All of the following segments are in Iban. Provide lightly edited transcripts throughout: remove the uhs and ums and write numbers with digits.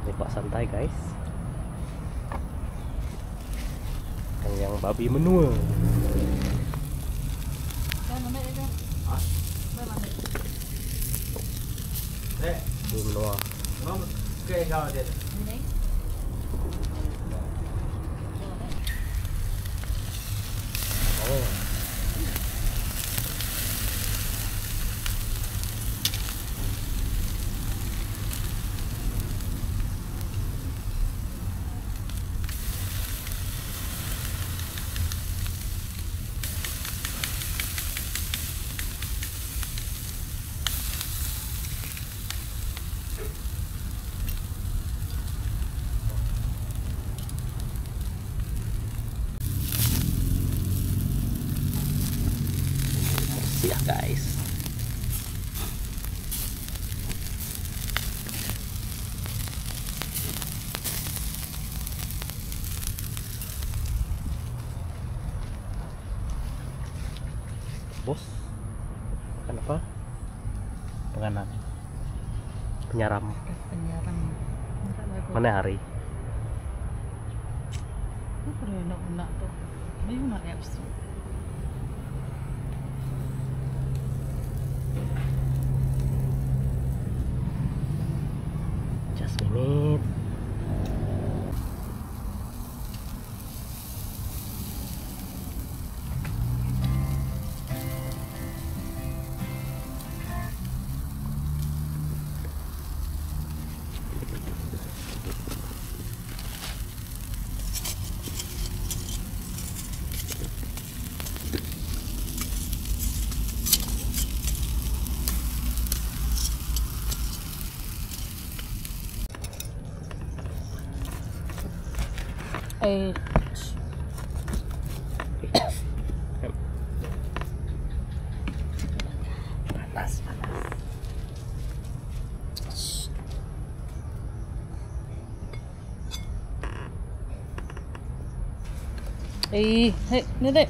Lepak santai guys. Yang babi menua. Babi menua. Oh. Siap guys. Bos, makan apa? Penganan. Penyaram. Penyaram. Mana hari? Apa dia nak nak tu? Bayu nak apps tu. Just minute. Eh, Panas, panas. eh, hey, ni dek.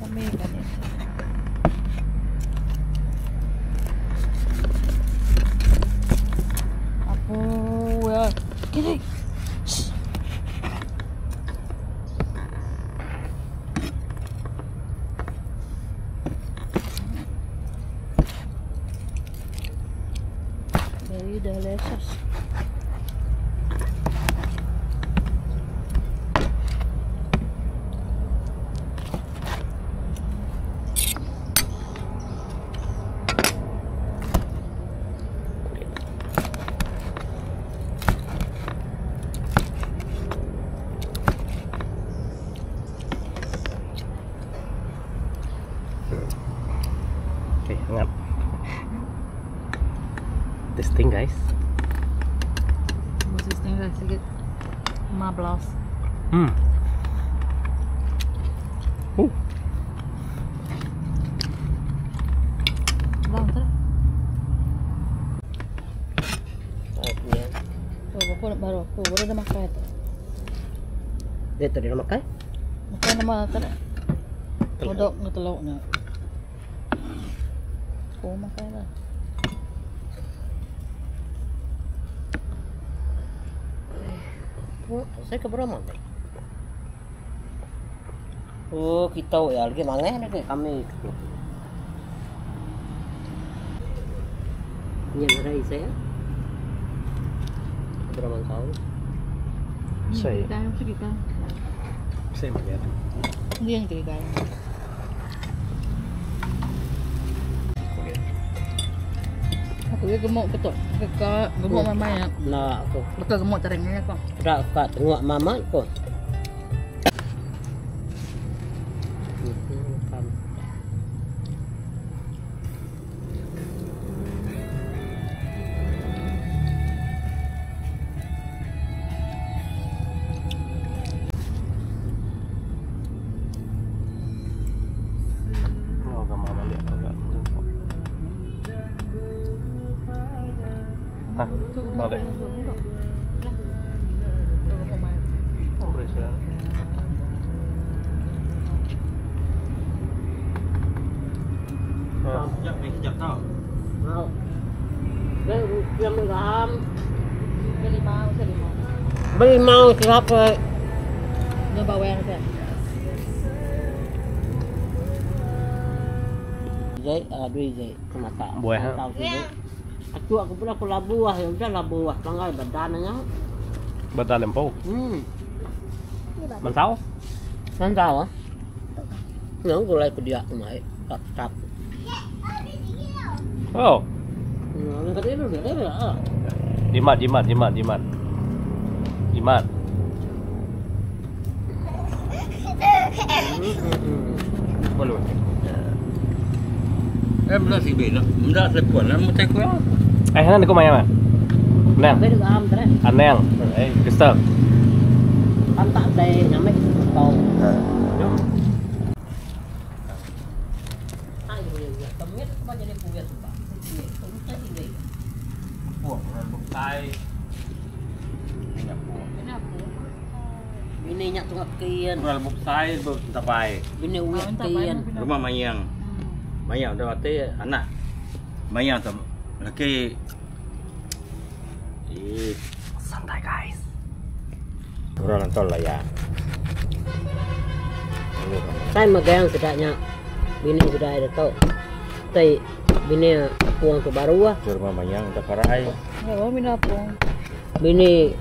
Kami kan. Apo ya. Kini. Very delicious. Okay, hangat. Testing guys. Moses tinggal sikit 15. Bang, tak. Oh, aku nak baru aku baru dah makan tu. Dia tadi nak makan? Makan nama tak. Kodok dengan telur ni. Aku makan lah. Saya ke berapa ni? Oh, kita ya lagi mana lagi kami. Ini ada saya. Berapa kau? Saya. Kita mesti kita. Saya makan. Dia yang kita. Aku dia gemuk betul. Kakak gemuk mama ya. Nak aku. Betul gemuk taringnya kok. Tak kak tengok mama ko. Oh, agak mama lihat agak. Hah, balik. Oh, boleh. Tau. Mau. Yang ram. Beli mau siapa? Nó bawang ke. Zai, aduh zai, mata. Buah. Tahu sih. Aku aku pula aku labu ah, ya udah labu ah, tanggal badannya. Badan lempo. Mansau? Mansau ah. Nang gulai ke dia kemai, tak tak. Oh. Ah. Jimat, jimat, jimat, jimat. Jimat. Boleh. Eh, belah si bina. Benda telepon lah, mu tengok lah. Eh, nan ko maya ma. Nang. Bây giờ am thế. Aneng. Eh, Gustav. Am tak đây nhà mấy tàu. Buang orang bukai. Ingat buang. Bini nyak tungak kian. Orang bukai bertapai. Bini uyak kian. Rumah mayang. Mayang dah mati anak. Mayang tu laki. Eh, Santai guys. orang nonton lah ya. Saya megang sedaknya. Bini sudah ada tau. Tai bini puang tu baru ah. Rumah mayang dah parai. Ya, bawa minum apa? Bini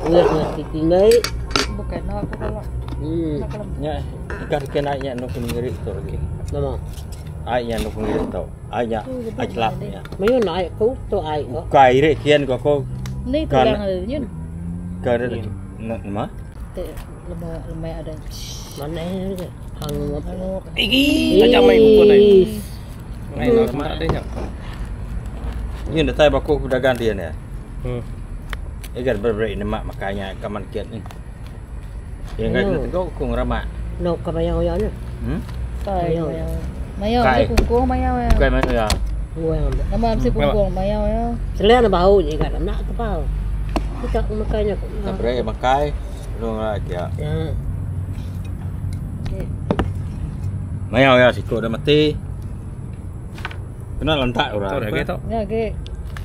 uyak nyak tinggal. Bukan nak aku kalau. Nak kalau. Nya ikan ikan airnya nuk ngirik tu lagi. Nama. Airnya nuk ngirik tu. Airnya air nya. Mayu naik kau tu air kau. Kai rek kian kau kau Ni tulang ada nyun. ke ada nama? Lemai lemai ada. Mana ni? Hang Anu Iki, tajam mai buku ni. Ngai nak mak ada nyak. Ni dah tai baku pedagang dia ni. Ikan berberi ni mak makanya kaman kiat ni. Yang ngai kena tegak ku ngeramak. Nak kau bayar bayar ni. Tai mayau. Mayau Kai. mesti kungkung mayau ya. Kai mana ya? Buang. Nama mesti kungkung mayau ya. Selain bau je kan, nak ke bau. Kita makanya. Tak beri makai. Lu ngerak ya. Ya. Mayau ya siku dah mati. Kena lantak orang. Tahu dah ke tu? Ya ke.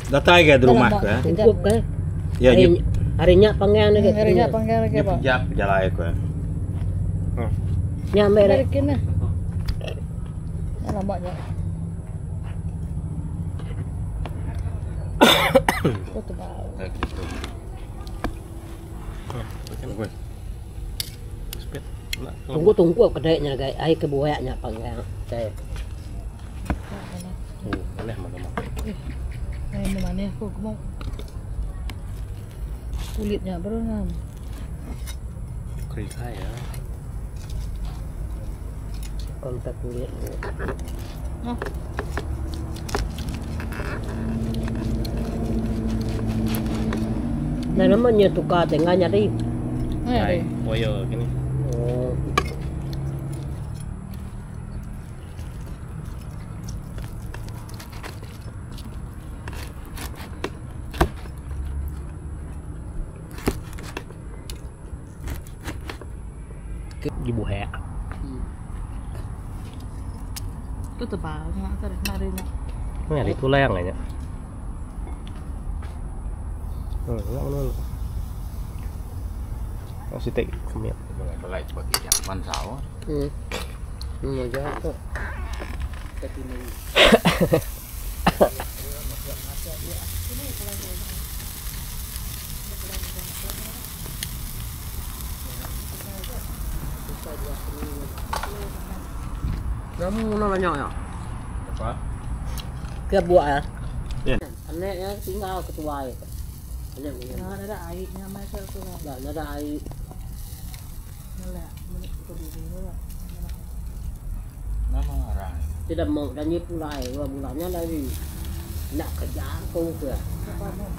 Datai ke di rumah ke? Cukup ke? Ya, Hari harinya panggil ni ke? Harinya panggil lagi Ni apa? pejap jalan aku. Ni ambil dah. Berikin lah. Alamaknya. Oh, tu bau. Spit. Tunggu tunggu kedainya guys. Ai ke buayaknya panggil. Saya. Oh, aneh mana mak. Eh, mana aku gemuk. Kulitnya baru ngam. Kerikai ya. Kontak kulit. Nah. Nah, namanya tukar tengahnya ni. Ni. Wire gini. Oh. Di buhe. Tu tebal nak tak nak ada nak. Ni ada tulang aja. Enggak mana. Oh, si tek kemiat. Belai sebagai jaman sawah. Aja tu. Kamu nak banyak ya? Apa? Ke buat ya? Ya. Anaknya tinggal ketua itu. Anak punya. Nah, ada airnya macam tu lah. Tak ada air. Nolak, itu dulu lah. Nama orang. Tidak mau dan dia pulai dua bulannya lagi. Nak kerja aku ke? Apa mau?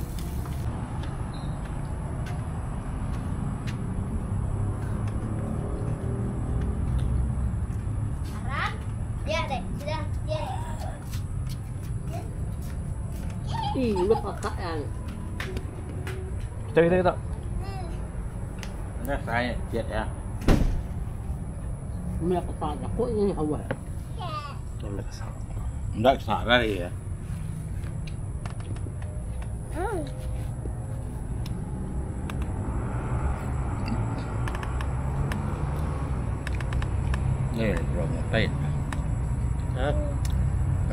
Ya deh, sudah. Ya. Ih, lu pakai Kita kita kita. Nah, saya jet ya. Mereka tak aku ini hawa. Yang dekat sama. Enda salah iya. Ni bro pait. Ha?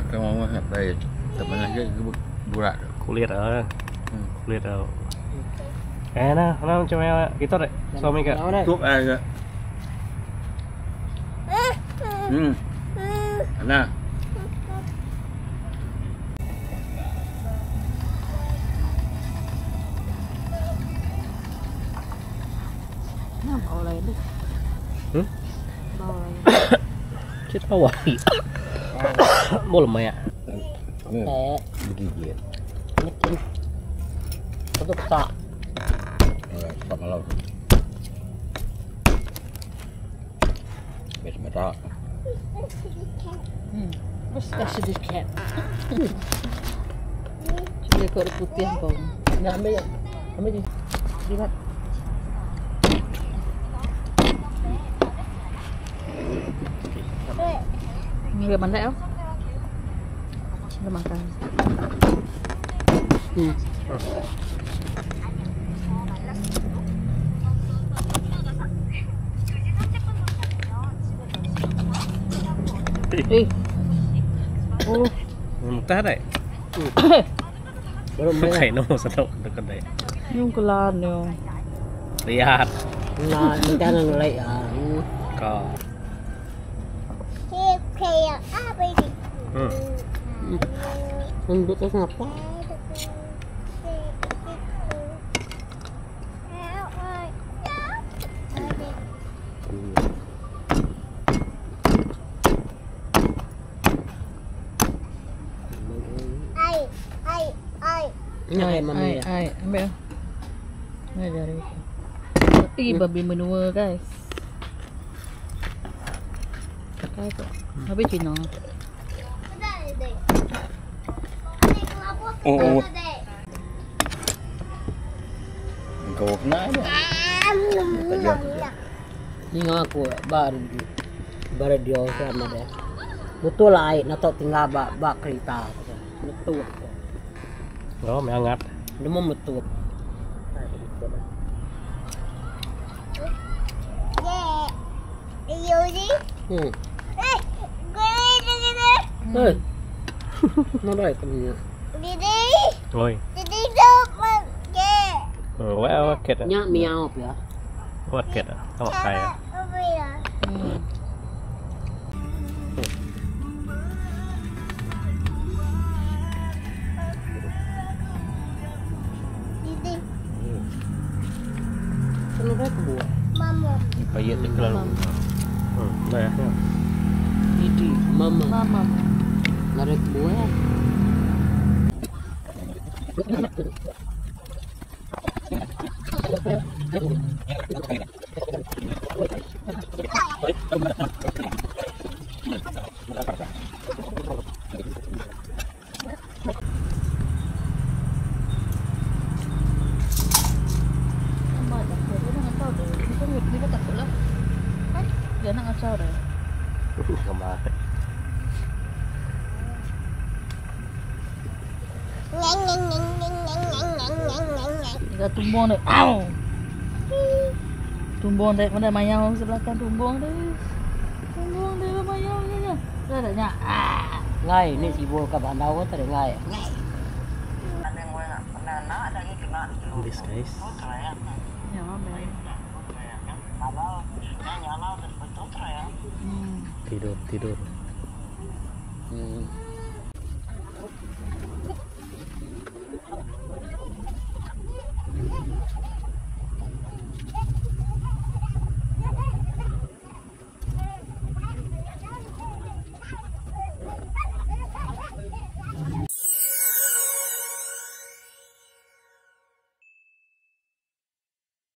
Aku mau nak pait. Teman lagi burak. Kulit ah. Kulit ah. Eh nah, nah macam mana kita dek suami ke? Cukup aja. Nah. Nah, bau lain deh. Bau lain. Chết bau lagi. Boleh maya. Eh, Begigit. ini Untuk tak. Sama laut. Bes merah. Terus kasih di cat. Dia kok putih bau. Nak ambil ya. Ambil je. Lihat. Ni dia mandai oh. Dia makan. Eh. Oh. Mentah dek. Baru main. Kayak no sedap dekat dek. Yung kelan yo. Lihat. Nah, minta nak nulai ah. Kau. Untuk tu kenapa? Ini kayak mami Ai, ya. ai, ambil. Ni dari. Tapi babi menua guys. Kai tu. Babi Cina. Oh. Kau kena ada. Ni ngaku baru baru dia sama dia. Betul lah, nak tak tinggal bak bak kereta. Betul. Oh, mengangat. Dia mau betul. Eh. Nó đây con nhỉ. Oi. Well, ket. Nya miau ya. What ket? Kamu kaya. Nó đây ke buah. Payet dia terlalu. Dah. Didi, mama. Mama. Narik buah. Mama takut. Dia nak ngacau deh. Dia pun dia pun takut lah. Dia nak ngacau deh. Gambar. Dia tumbang deh. Au. Tumbang deh. Mana mayang sebelah kan tumbang deh. Tumbang deh mayang ni. Dah dah nya. Ah. Ngai ni sibuk ke bandar tu ngai. This guys. Ya, mama. Tidur, tidur.